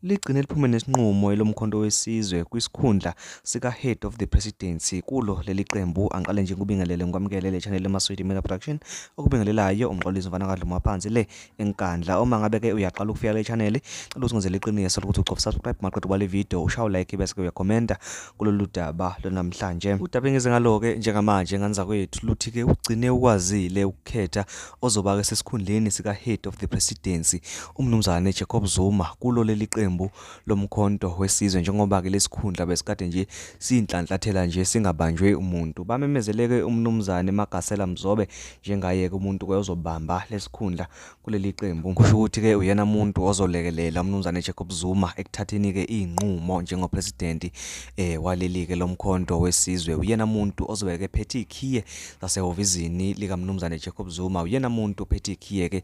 Ligcine liphume nesinqumo eloMkhonto weSizwe kwisikhundla sika-Head of the Presidency kulo leli qembu. Angiqale nje ngikubingelele ngikwamukele le channel eMaswidi Media Production okubingelelayo uMxolisi mfana kaDluma phansi le eNkandla. Uma ngabe ke uyaqala ukufika le channel, cela ukuthi ngenzele iqiniso lokuthi ucofa subscribe maqeda ubale video, ushaye like bese ke uyakhomenta kulolu daba lwanamhlanje. Udaba engize ngalo-ke njengamanje ngane zakwethu luthi-ke ugcine ukwazile ukukhetha ozoba-ke sesikhundleni sika-Head of the Presidency uMnumzane Jacob Zuma kulo leli qembu loMkhonto weSizwe njengoba-ke lesikhundla besikade nje siyinhlanhlathela nje singabanjwe umuntu. Bamemezeleke uMnumzane Magasela Mzobe njengaye-ke umuntu-ke ozobamba lesikhundla kuleli qembu. Kusho ukuthi-ke uyena muntu ozolekelela uMnumzane Jacob Zuma ekuthatheni-ke iy'nqumo njengopresidenti waleli-ke loMkhonto weSizwe. Uyena muntu ozobe-ke ephethe ikhiye zasehhovisini likaMnumzane Jacob Zuma. Uyena muntu ophethe ikhiye-ke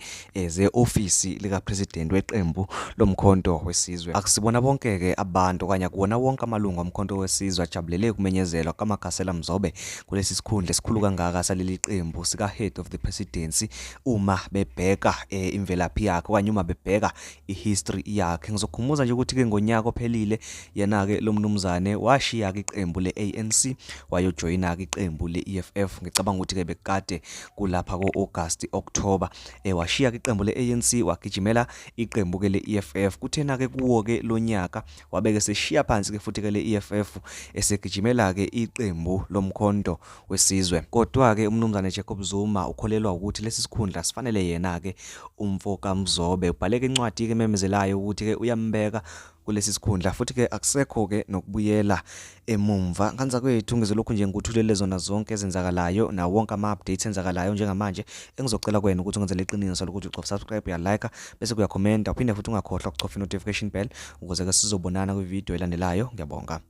ze-ofisi likapresident weqembu loMkhonto weSizwe. Akusibona bonke-ke abantu okanye akuwona wonke amalungu oMkhonto weSizwe ajabulele ukumenyezelwa kukaMagasela Mzobe kulesi sikhundla esikhulu kangaka saleli qembu sika-Head of the Presidency uma bebheka imvelaphi yakhe okanye uma bebheka i-history yakhe. Ngizokhumbuza nje ukuthi-ke ngonyaka ophelile yena-ke lo mnumzane washiya-ke iqembu le-ANC wayojoyina-ke iqembu le-EFF. Ngicabanga ukuthi-ke bekade kulapha ko-August, October. Washiya-ke iqembu le-ANC wagijimela iqembu-ke le-EFF. Kuthena-ke kuwo-ke lo nyaka wabe-ke seshiya phansi-ke futhi-ke le-EFF esegijimela-ke iqembu loMkhonto weSizwe. Kodwa-ke uMnumzane Jacob Zuma ukholelwa ukuthi lesi sikhundla sifanele yena-ke umfo kaMzobe. Ubhaleke incwadi-ke ememezelayo ukuthi-ke uyambeka kulesi sikhundla futhi-ke akusekho-ke nokubuyela emumva. Ngane zakwethu ngizolokhu nje ngikuthulele zona zonke ezenzakalayo nawo wonke ama-updates enzakalayo njengamanje. Engizocela kuwena ukuthi ungenzele iqiniso lokuthi ucofa subscribe, uyalike bese uyakhomenta uphinde futhi ungakhohlwa ukucofa i-notification bell ukuze-ke sizobonana kwividiyo elandelayo. Ngiyabonga.